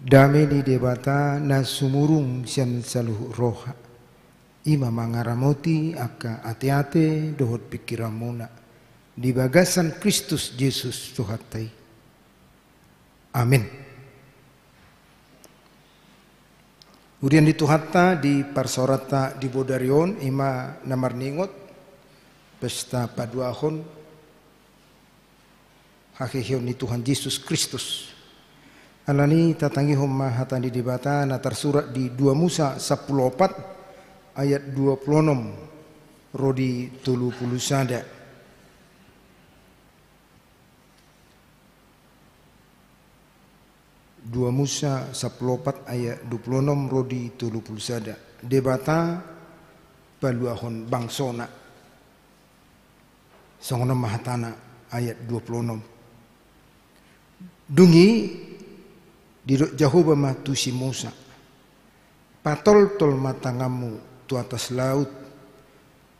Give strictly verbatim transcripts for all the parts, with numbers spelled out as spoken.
Dame ni Debata na sumurung sian saluhut roha, i ma mangaramoti angka ateate dohot pingkiranmuna di bagasan Kristus Jesus Tuhanta i. Amin. Huria ni Tuhanta, di parsaoranta di bodari on, i ma na marningot pesta paduahon haheheon ni Tuhan Jesus Kristus. Alani i tatangihon ma hata ni Debata na tarsurat di dua Musa sampulu opat ayat dua pulu onom ro di tolu pulu sada. Dua Musa sampulu opat ayat dua pulu onom ro di tolu pulu sada. Debata paluahon bangsona. Songon on ma hatana, ayat dua pulu onom. Dung i didok Jahowa ma tu si Musa: Patoltol ma tanganmu tu atas laut,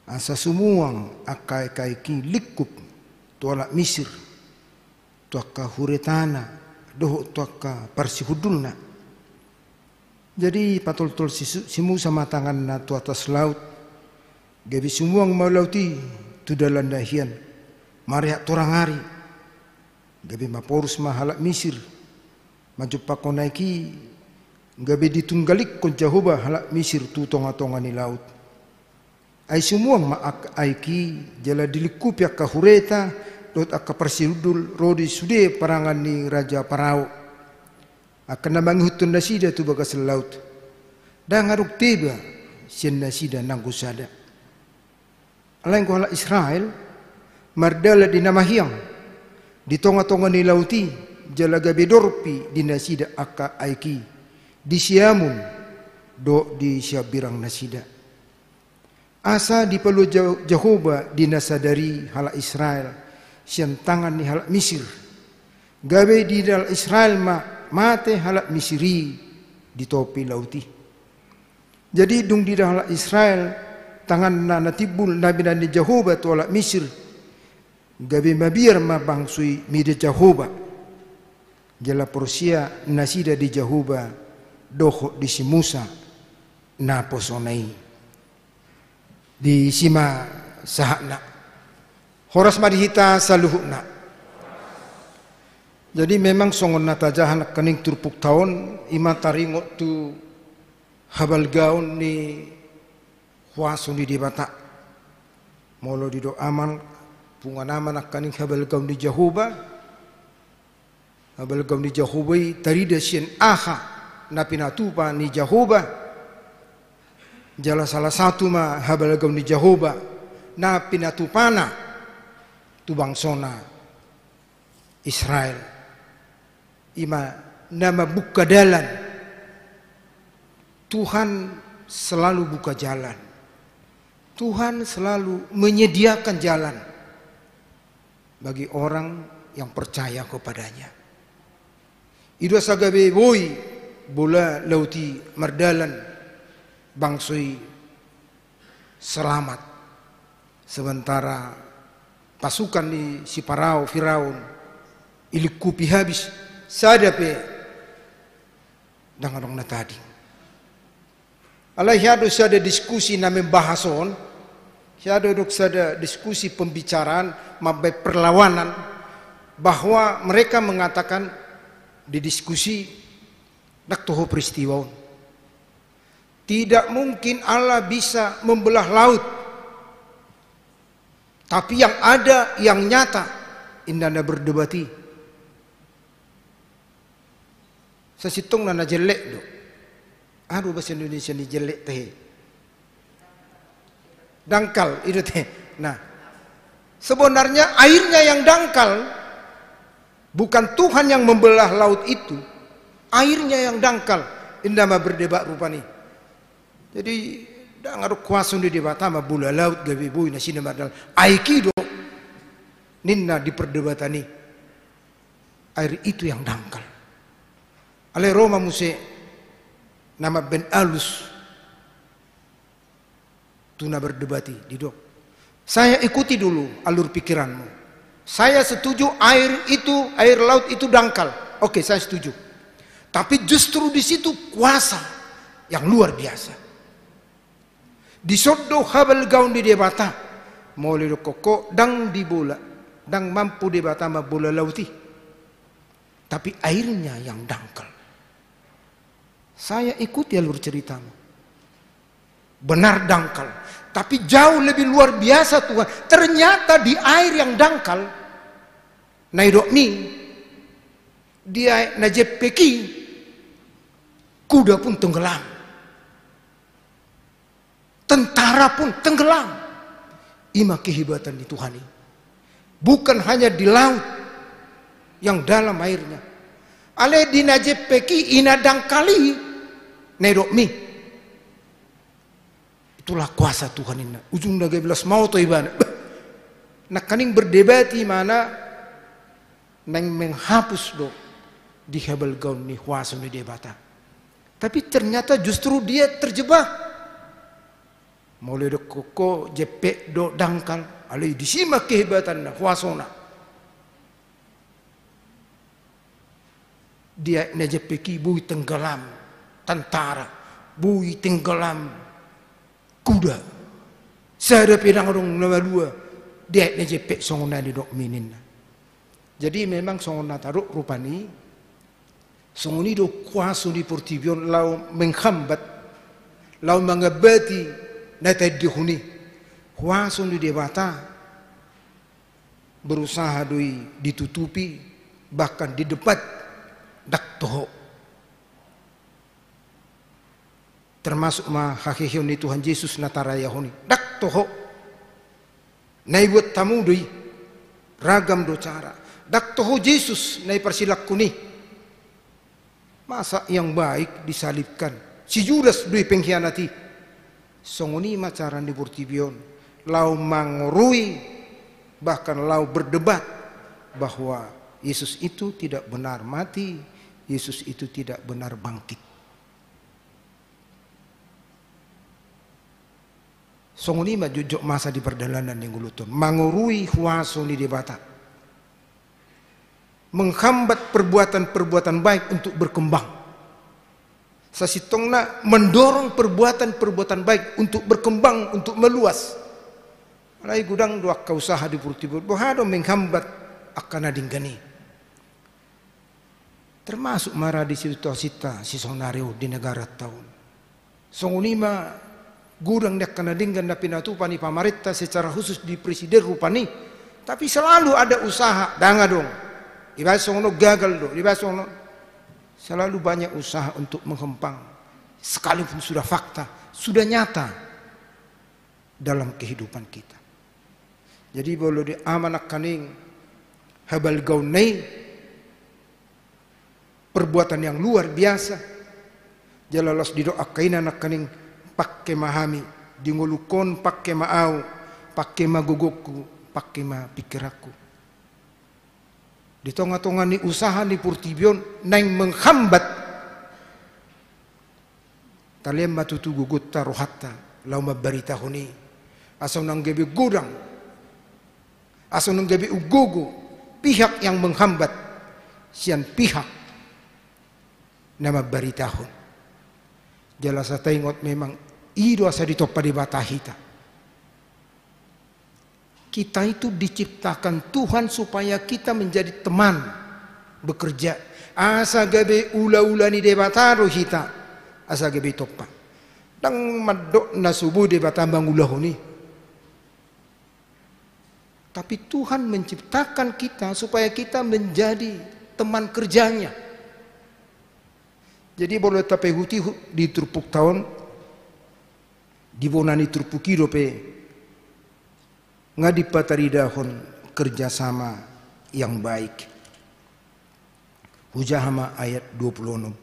asa sumuang angka aek-aek i lingkup tu halak Misir, tu angka huretana dohot tu angka parsihundulna. Jadi patoltol si, si Musa ma tanganna tu atas laut, gabe sumuang ma laut i tu dalanna hian, mareak torang ari. Gabe maporus ma halak Misir manjompakhon aek i, gabe ditunggalikkon Jahowa halak Misir tu tonga-tonga ni laut. Ai sumuang ma angka aek i, jala dilingkupi angka hureta dohot angka parsihundul ro di sude parangan ni raja Parao, angka na mangihuthon nasida tu bagasan laut. Ndang adong teba sian nasida nanggo sada. Alai anggo halak Israel mardalan di na mahiang di tonga-tonga ni laut i, jala gabe dorpi di nasida angka aek i di siamun dohot di siambirang nasida. Asa dipalua Jahowa di na sadari halak Israel sian tangan ni halak Misir. Gabe diida halak Israel ma mate halak Misir i di topi laut i. Jadi dung diida halak Israel tanganna na timbul na binahen ni Jahowa tu halak Misir, gabe mabiar ma bangso i mida Jahowa. Jala porsea nasida di Jahowa dohot di si Musa naposona i. Disi ma sahatna. Horas ma di hita saluhutna. Jadi memang songon na tajaha nangkaning turpukta on, i ma taringot tu habalgaon ni huaso ni Debata. Molo didok aman, punguan aman nangkaning habalgaon ni Jahowa, habalgaon ni Jahowa i tarida sian aha na pinatupa ni Jahowa. Jala salah satu ma habalgaon ni Jahowa na pinatupana tu bangsona Israel. I ma na mambuka dalan. Tuhan selalu buka jalan. Tuhan selalu menyediakan jalan bagi orang yang percaya kepada-Nya. I do asa gabe boi bola laut i mardalan, bangso i selamat. Sementara pasukan ni si Parao, Firaun, ilingkupi habis, sada pe ndang adong na tading. Alai hea do sada diskusi na membahas on, hea do dok sada diskusi pembicaraan, mambaen perlawanan, bahwa mereka mengatakan di diskusi, ndang toho peristiwa on. Tidak mungkin Allah bisa membelah laut. Tapi yang ada, yang nyata, inna na berdebat i. Sasintongna na jellek do. Aha do bahasa Indonesia ni jellek, tehe? Dangkal, i do tehe. Nah, sebenarnya airnya yang dangkal, bukan Tuhan yang membelah laut itu, airnya yang dangkal, inna ma berdebat rupani. Jadi, ndang adong kuaso ni Debata mambola laut gabe boi nasida mardalan. Aek i do, ninna di perdebatan i. Air itu yang dangkal. Alai ro ma muse na mambaen alus tu na berdebat i, didok: Saya ikuti dulu alur pikiranmu. Saya setuju air itu, air laut itu dangkal. Oke, saya setuju. Tapi justru di situ kuasa yang luar biasa. Dison do habalgaon ni Debata. Molo didokkon ho, ndang dibola, ndang mampu Debata mambola laut i. Tapi airnya yang dangkal. Saya ikuti alur ceritamu. Benar dangkal. Tapi jauh lebih luar biasa, Tuhan. Ternyata di air yang dangkal, na didok mi, di aek na jempek i, kuda pun tenggelam. Tentara pun tenggelam. I ma kehebatan ni Tuhan i. Bukan hanya di laut yang dalam airnya. Alai di na jempek i, i na dangkal i, na didok mi. Itulah kuasa Tuhan, ninna. Ujungna gabe las ma oto ibana. Bah. Nangkaning berdebat ibana, naeng menghapus do di habalgaon ni huaso ni Debata. Tapi ternyata justru dia terjebak. Molo didokkon ho jempek do, dangkal, alai disi ma kehebatanna, huasona. Di aek na jempek i boi tenggelam tentara, boi tenggelam kuda. Sada pe ndang adong na malua di aek na jempek, songon na nidok mi, ninna. Jadi memang songon na tadok rupani, songon i do kuaso ni portibi on laho menghambat, laho mangambati na taendehon i. Kuaso ni Debata berusaha do i ditutupi, bahkan didebat, ndang toho. Termasuk ma haheheon ni Tuhan Jesus na tarayahon i. Ndang toho. Na ibuat hamu do i. Ragam do cara. Ndang toho Jesus na iparsilangkon i. Masa yang baik disalibkan? Si Judas do i pengkhianat i. Songon i ma cara ni portibi on. Laho mangorui, bahkan laho berdebat bahwa Yesus itu tidak benar mati, Yesus itu tidak benar bangkit. Songon i ma jotjot masa di pardalanan ni ngolunta on, mangorui huaso ni Debata. Menghambat perbuatan-perbuatan baik untuk berkembang. Sasintongna mendorong perbuatan-perbuatan baik untuk berkembang, untuk meluas. Alai godang do angka usaha di portibi on, boha do menghambat angka na denggan i. Termasuk ma ra di situasinta sisaonari on di negaranta on. Songon i ma godang ni angka na denggan na pinatupa ni pamarenta, secara khusus di presiden rupani. Tapi selalu ada usaha, ndang adong. Dibaen songon on, gagal do, dibaen songon on. Selalu banyak usaha untuk menghempang. Sekalipun sudah fakta, sudah nyata dalam kehidupan kita. Jadi molo di ama nangkaning habalgaonna i, perbuatan yang luar biasa. Jala laos didok angka ina nangkaning, pangke ma hami, di ngolungkon pangke ma au, pangke ma gogongku, pangke ma pingkiranku. Di tonga-tonga ni usaha ni portibi on naeng menghambat, talean ma tutu gogonta, rohanta, laho mambaritahon i. Asa unang gabe godang, asa unang gabe umgogo pihak yang menghambat sian pihak na mambaritahon. Jala asa taingot memang i do asa ditompa Debata hita. Kita itu diciptakan Tuhan supaya kita menjadi teman bekerja. Asa gabe ula-ula ni Debata do hita, asa gabe ditompa. Ndang mandok na so boi Debata mangulahon i. Tapi Tuhan menciptakan kita supaya kita menjadi teman kerjanya. Jadi molo tapaihut-ihut di turpukta on, di bona ni turpuk i dope nga dipataridahon kerjasama yang baik. Hujaha ma ayat dua puluh enam.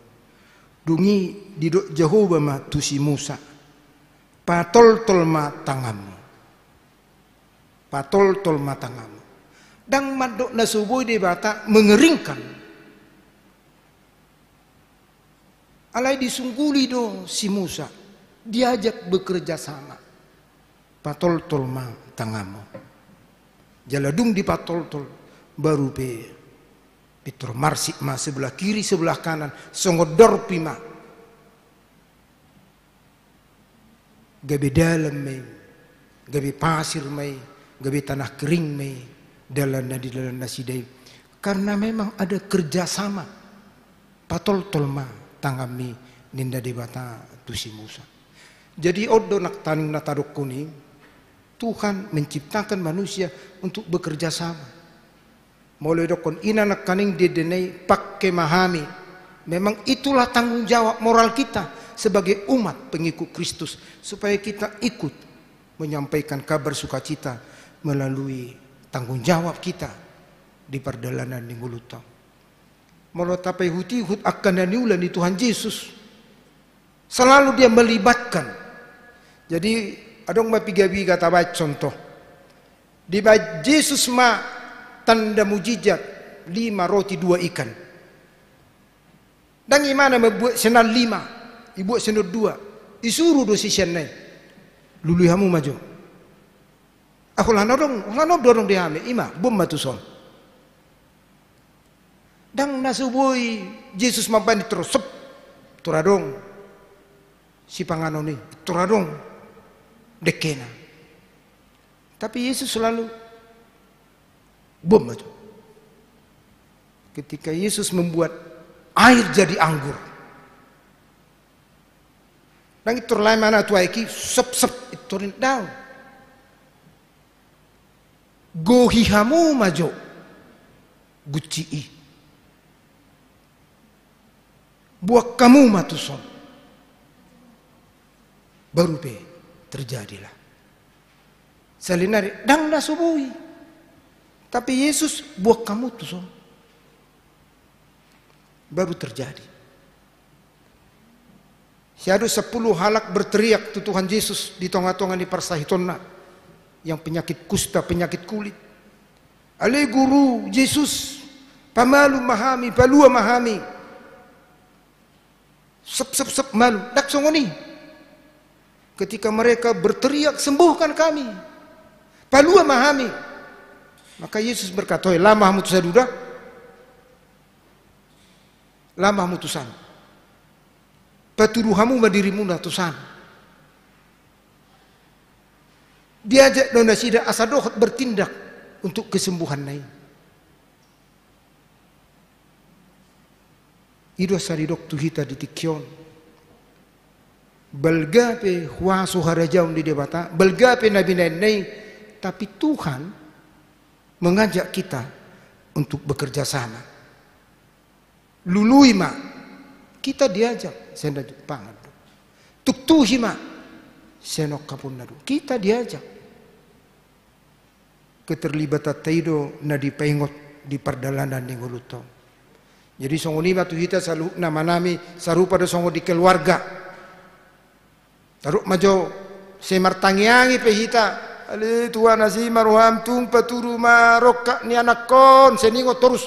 Dung i didok Jahowa ma tu si Musa, patoltol ma tanganmu. Patoltol ma tanganmu. Ndang mandok na so boi Debata mengeringkan. Alai disungguli do si Musa, diajak bekerja sama. Patoltol ma tanganmu. Jala dung dipatoltol, baru pe Pintor marsik ma sebelah kiri, sebelah kanan, songon dorpi ma. Gabe dalan ma i, gabe pasir ma i, gabe tanah kering ma i, dalan na di dalan nasida i. Karena memang ada kerjasama. Patoltol ma tanganmi, ninna Debata tu si Musa. Jadi on do nangkaning na tadokkon i, Tuhan menciptakan manusia untuk bekerja sama. Molo didokkon i nangkaning di ende na i, pangke ma hami. Memang itulah tanggung jawab moral kita sebagai umat pengikut Kristus, supaya kita ikut menyampaikan kabar sukacita melalui tanggung jawab kita di pardalanan ni ngolunta. Molo tapaihut-ihut angka na niula ni Tuhan Jesus, selalu dia melibatkan. Jadi, adong ma piga-piga tabaen contoh. Dibaen Jesus ma tanda mujizat, lima roti dua ikan. Ndang ibana mambuat sian an lima, ibuat sian on dua. Isuru do siseanna i. Lului hamu ma jo. Ah, holan adong, holan on do adong di hami, i ma, boan ma tuson. Ndang na so boi Jesus mambaen, tor sep, tor adong sipanganon i, tor adong dengkena. Tapi Jesus selalu, boan ma jo. Ketika Yesus membuat air jadi anggur, ndang itor lae ma na tu aek i, sep, sep, itor i, daong. Gohi hamu ma jo gunci i. Boan hamu ma tuson. Baru pe terjadilah. Sahali nari ndang na so boi. Tapi Yesus, boan hamu tuson. Baru terjadi. Sai adong sepuluh halak berteriak tu Tuhan Jesus di tonga-tonga ni parsahitonna, yang penyakit kusta, penyakit kulit. Ale Guru Jesus, pamalum ma hami, palua ma hami. Sep, sep, sep, malum. Ndang songon i. Ketika mereka berteriak, "Sembuhkan kami, palua ma hami," maka Yesus berkata, "Oi, laho ma hamu tu sada uda. Laho ma hamu tusan. Patudu hamu ma dirimuna tusan." Diajak do nasida asa dohot bertindak untuk kesembuhanna i. I do asa didok tu hita di tingki on. Balga pe huaso harajaon ni Debata, balga pe na binaenna i, tapi Tuhan mengajak kita untuk bekerja sama. Lului ma, kita diajak, sai na pangan do. Tuktuhi ma, sai na ongkaponna do. Kita diajak. Keterlibatanta i do na dipaingot di pardalanan ni ngolunta on. Jadi songon i ma tu hita saluhutna, manami, sarupa do songon di keluarga. Taruh ma jo, sai martangiangi pe hita. Ale Tuhan, asi ma roham, tung patudu ma rongkap ni anakkon, sai ningot torus.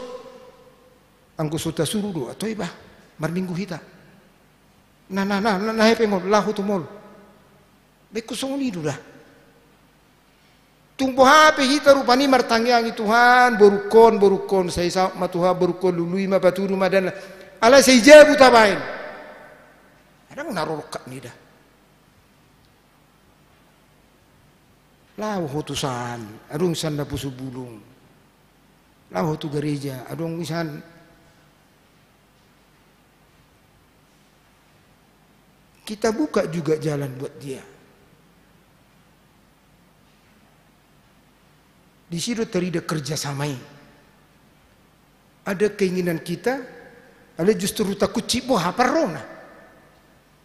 Anggo so tasuru do, atau iba, marminggu hita. Na, na, na, na, na hepeng on, laho tu mall. Baen songon i do da. Tung boha pe hita rupani martangiangi, Tuhan, borungkon, borungkon, sai saut ma Tuhan, borungkon, lului ma, patudu ma, dan alai sai jabu tabaen. Adong na rorongkap ni da. Laho ho tusan, adong sian na pusu bulung. Laho ho tu gareja, adong isan. Kita buka juga jalan buat dia. Di situ terida kerjasama i. Ada keinginan kita, ada justru takucik, boha parrona.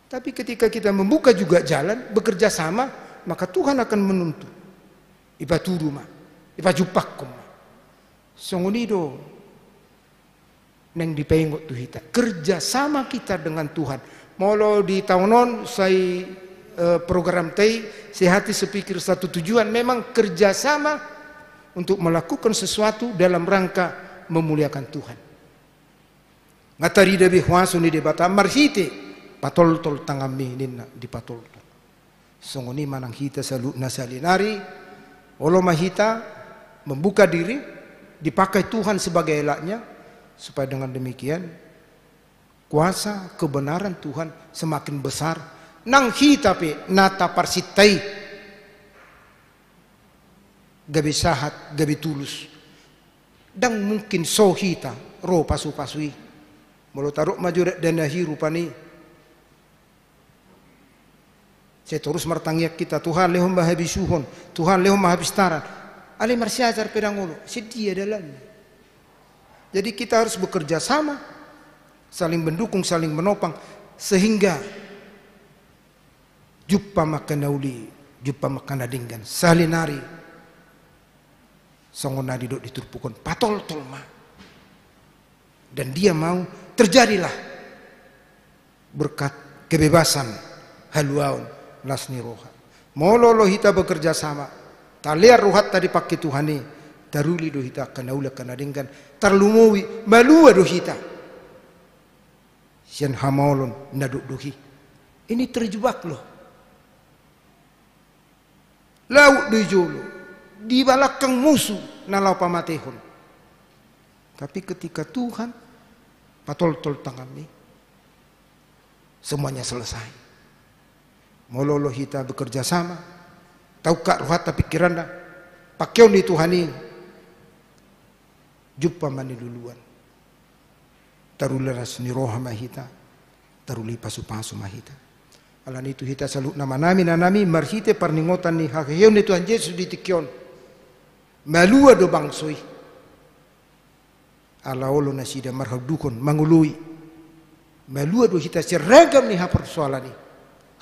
Tapi ketika kita membuka juga jalan, bekerja sama, maka Tuhan akan menuntun. Ipatudu ma, ipajumpangkon ma. Songon i do naeng dipaingot tu hita. Kerja sama kita dengan Tuhan. Molo di taon on sai, eh, programta i sehati sepikir satu tujuan, memang kerja sama untuk melakukan sesuatu dalam rangka memuliakan Tuhan. Nga tarida be huaso ni Debata marhite patoltol tanganmi ninna, dipatoltol. Songon i ma nang hita saluhutna sahali nari, olo ma hita membuka diri, dipakai Tuhan sebagai alatnya, Supaya dengan demikian, kuasa kebenaran Tuhan semakin besar. Nang hita pe na taparsinta i, gabe sahat, gabe tulus, ndang mungkin so hita ro pasu-pasu i. Molo tadok ma jo dakdanak i rupani, sai torus martangiang hita, Tuhan, lehon ma habisuhon, Tuhan, lehon ma hapistaran. Alai marsiajar pe ndang olo, songon dia dalanna. Jadi kita harus bekerja sama, saling mendukung, saling menopang, sehingga jumpa ma angka na uli, jumpa ma angka na denggan. Sahali nari, songon na didok di turpuk on, patoltol ma. Dan dia mau, terjadilah berkat kebebasan, haluaon, las ni roha. Molo olo hita bekerja sama, talean rohanta dipangke Tuhan i, taruli do hita angka na uli, angka na denggan, tarlumobi, malua do hita sian hamaolon na dokdok i. Ini terjebak loh. Laut do i jolo, di balakang musu na laho pamatehon. Tapi ketika Tuhan patoltol tanganmi, semuanya selesai. Molo olo hita bekerja sama, taungkap rohanta, pingkiranta, pangkeon ni Tuhan i, jumpa ma niluluan. Taruli las ni roha ma hita, taruli pasu-pasu ma hita. Alani i tu hita saluhutna, amanami, inanami, marhite parningotan ni haheheon ni Tuhan Jesus di tingki on, malua do bangso i. Ala olo nasida marhaunduhon mangoloi. Malua do hita sian ragam ni haporsoalan i,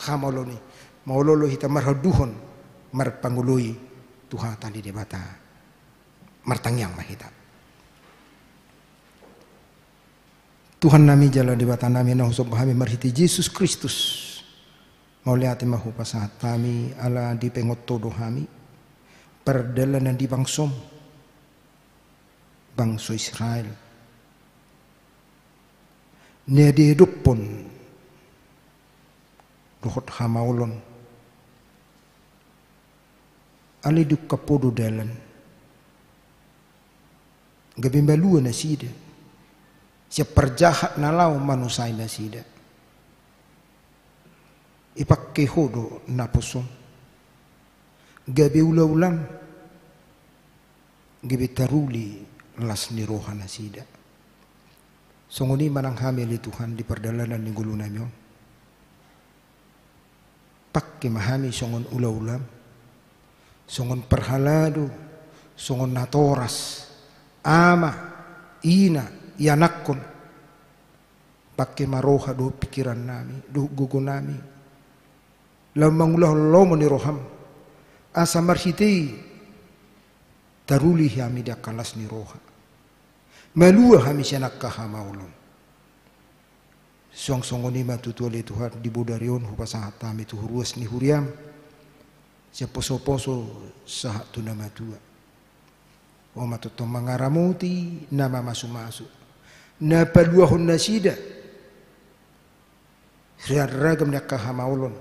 hamaolon i. Molo olo hita marhaunduhon marpangoloi tu hata ni Debata. Martangiang ma hita. Tuhannami jala Debatanami, na husomba hami marhite Jesus Kristus, mauliate ma hupasahat hami ala dipaingot Ho do hami pardalanan ni bangsoM, bangso Israel, na diedophon dohot hamaolon. Alai diungkap Ho do dalan, gabe malua nasida sian parjahat na laho manusai nasida. Ipangke Ho do naposoM, gabe ulaulaM, gabe taruli las ni roha nasida. Songon i ma nang hami ale Tuhan di pardalanan ni ngolunami on. Pangke ma hami songon ulaulaM, songon parhalado, songon natoras, ama, ina, ianakhon. Pangke ma roha dohot pingkirannami dohot gogonami laho mangulahon lomo ni rohaM, asa marhite i taruli hami di angka las ni roha, malua hami sian angka hamaolon. Suang songon i ma tutu ale Tuhan, di bodari on hupasahat hami tu ruas ni huriaM, sian posoposo sahat tu na matua. Ho ma tongtong mangaramoti na mamasumasu, na paluahon nasida sian ragam ni angka hamaolon,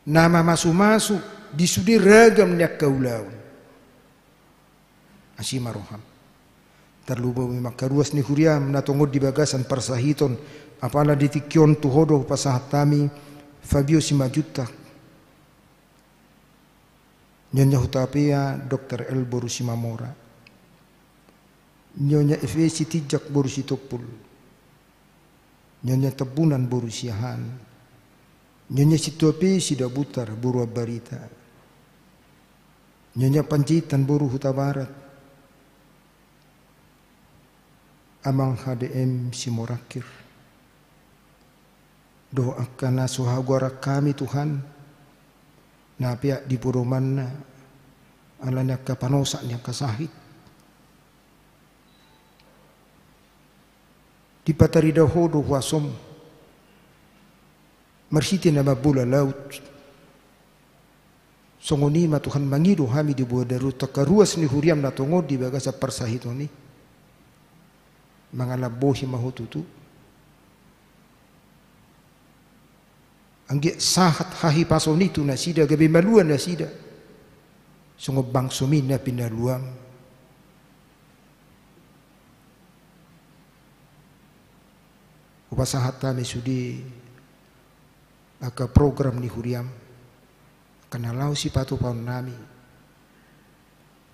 na mamasumasu di sude ragam ni angka ulaon. Asi ma rohaM. Tarlumobi ma angka ruas ni huriaM na tongon di bagasan parsahiton. Apala di tingki on tu Ho do hupasahat hami Fabio Simanjuntak, Nyonya Hutapea Dokter L boru Simamora, Nyonya Efe Sitinjak boru Sitompul, Nyonya Tambunan boru Siahaan, Nyonya Situape Sidabutar boru Ambarita, Nyonya Panjaitan boru Hutabarat, Amang H D M Simorangkir, dohot angka na so hagoaran hami Tuhan, na peak di podomanna ala ni angka panosak ni angka sahit. Dipatarida Ho do huasoM marhite na mambola laut. Songon i ma Tuhan mangido hami di bodari on tu angka ruas ni huriaM na tongon di bagasan parsahiton i. Mangalambohi ma Ho tutu. Anggiat sahat hahipason i tu nasida, gabe malua nasida songon bangsoMi na pinaluaM. Hupasahat hami sude angka program ni huriam, angka na laho sipatupaonnami.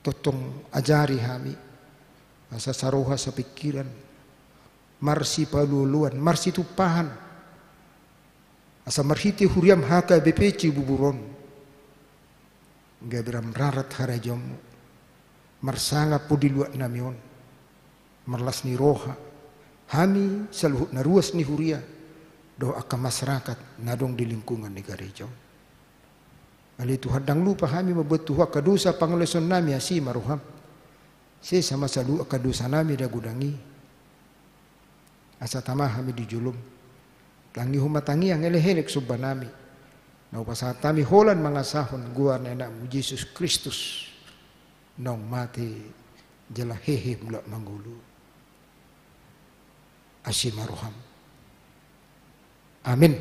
Tongtong ajari hami, asa saroha sapingkiran, marsipaolooloan, marsitumpahan, asa marhite huriam H K B P Cibubur on, gabe ramrarat harajaonmu, marsangap ho di luat nami on, marlas ni roha, hami saluhut na ruas ni huria, dohot angka masyarakat na adong di lingkungan ni gareja on. Ale Tuhan, ndang lupa hami mamboan tu Ho angka dosa pangalaosion nami, asi ma roham. Sesa ma saluhut angka dosa nami na godang i. Asa tama hami di jolom. Tangihon ma tangiang elek-elek somba nami, na hupasahat hami holan mangasahon goar ni Anakmu Jesus Kristus, naung mate jala hehe mulak mangolu. Asi ma roham. Amin.